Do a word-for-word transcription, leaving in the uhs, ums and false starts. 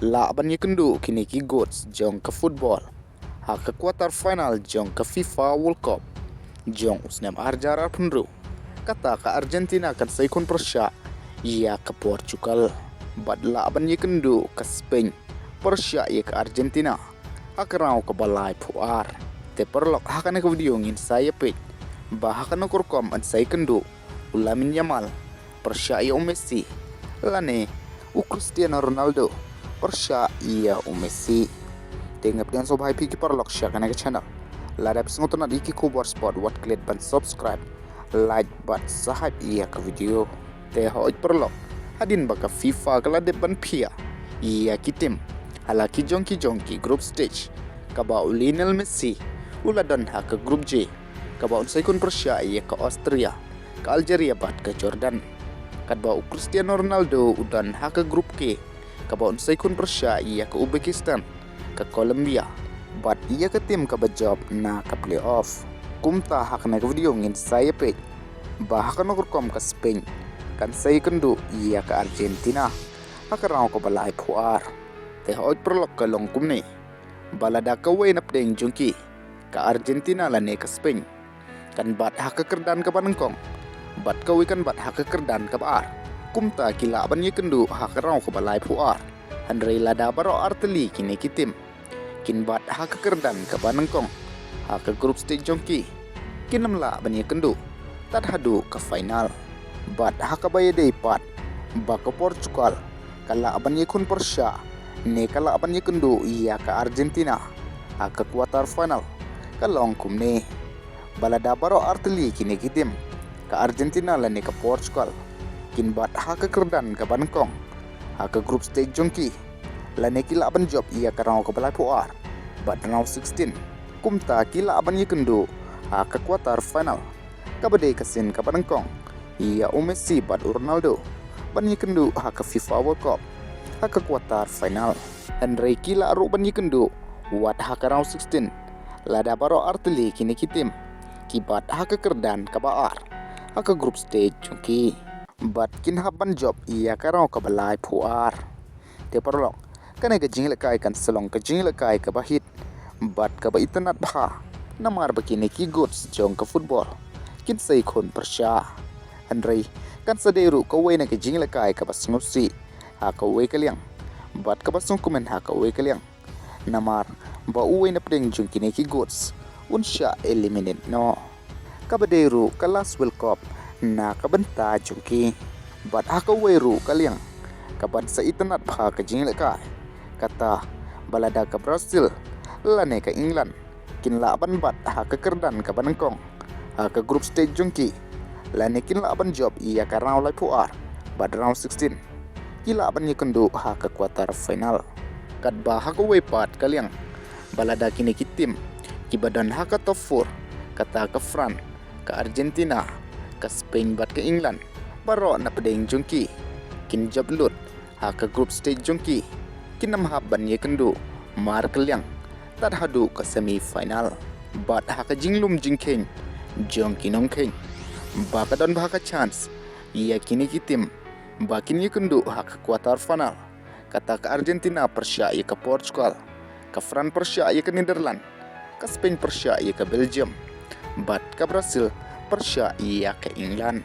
lah ban ïakynduh kine ki goats jong ka football ha ka quarter final jong ka FIFA World Cup jong u snem arhajar arphew hynriew. Kata ka Argentina kan sa ïakhun pyrshah ïa ka Portugal. Bad lah ban ïakynduh ka Spain pyrshah ïa ka Argentina ha ka round kaba laiphew ar. Te paralok, ha kane ka video ngin sa ïapeit ba ha kano ka rukom yn sa ïakynduh u Lamine Yamal pyrshah ïa u Messi, lane u Cristiano Ronaldo pyrshah ïa u Messi. Te nga pdiang sngewbha ïa phi ki paralok sha kane ka channel. Lada phi sngewtynnat ïa ki khubor sport, wat klet ban subscribe, like bad subscribe ïa ka video. Te hooid paralok, hadien ba ka FIFA ka la dep ban phiah ïa ki team ha la ki jong ki jong ki group stage, kaba u Lionel Messi u la don ha ka group G, kaba un sa ïakhun pyrshah ïa ka Austria, ka Algeria bad ka Jordan. Katba u Cristiano Ronaldo u don ha ka group K, kaba un sa ïakhun pyrshah ïa ka Uzbekistan, ka Colombia bad ïa ka team kaba jop na ka playoff. Kumta ha kane ka video ngin sa ïapeit ba ha kano ka rukom ka Spain kan sa ïakynduh ïa ka Argentina ha ka round kaba laiphew ar. Te hooid paralok, ka long kumne, ba lada kawei na pdeng jong ki, ka Argentina lane ka Spain, kan bat ha ka kyrdan kaba nyngkong bad kawei kan bat ha ka kyrdan kaba ar, kumta ki lah ban ïakynduh ha ka round kaba laiphew ar. Hynrei lada baroh artylli kine ki team kin bat ha ka kyrdan kaba nyngkong ha ka group stage jong ki, kin ym lah ban ïakynduh tad haduh ka final. Bad ha kaba ïadei pat ba ka Portugal ka lah ban ïakhun pyrshah ne ka lah ban ïakynduh ïa ka Argentina ha ka quarter final, ka long kumne, ba lada baroh artylli kine ki team, ka Argentina lane ka Portugal, kin bat ha ka kyrdan kaba nyngkong ha ka group stage jong ki, lane ki lah ban jop ïa ka round kaba laiphew ar bad round sixteen, kumta ki lah ban ïakynduh ha ka quarter final, kaba dei ka sien kaba nyngkong ïa u Messi bad u Ronaldo ban ïakynduh ha ka FIFA World Cup ha ka quarter final. Hynrei ki lah ruh ban ïakynduh wat ha ka round sixteen lada baroh artylli kine ki team ki bat ha ka kyrdan kaba ar ha ka group stage jong ki, bad kin hap ban jop ïa ka round kaba laiphew ar. Te paralok, kane ka jingïalehkai kan sa long ka jingïalehkai kaba hit bad kaba itynnad bha, namar ba kine ki goats jong ka football kin sa ïakhun pyrshah. Hynrei kan sa dei ruh kawei na ka jingïalehkai kaba sngewsih ha kawei ka liang bad kaba sngewkmen ha kawei ka liang, namar ba uwei na pdeng jong kine ki goats un shah eliminate noh, kaba dei ruh ka last World Cup na ka bynta jong ki. Bad ha kawei ruh ka liang kaban sa itynnad bha ka jingïalehkai, kata ba lada ka Brazil lane ka England kin lah ban bat ha ka kyrdan kaba nyngkong ha ka group stage jong ki, lane kin lah ban jop ïa ka round laiphew ar bad round sixteen, ki lah ban ïakynduh ha ka quarter final. Katba ha kawei pat ka liang, ba lada kine ki team kiba don ha ka top four, kata ka France, ka Argentina, ka Spain bad ka England, baroh na pdeng jong ki kin jop lut ha ka group stage jong ki, kin ym hap ban ïakynduh markylliang tad haduh ka semi final. Bad ha ka jinglum jingkheiñ jong ki nongkheiñ, ba ka don bha ka chance ïa kine ki team ba kin ïakynduh ha ka quarter final, kata ka Argentina pyrshah ïa ka Portugal, ka France pyrshah ïa ka Netherlands, ka Spain pyrshah ïa ka Belgium, bad ka Brazil pyrshah ïa ka England.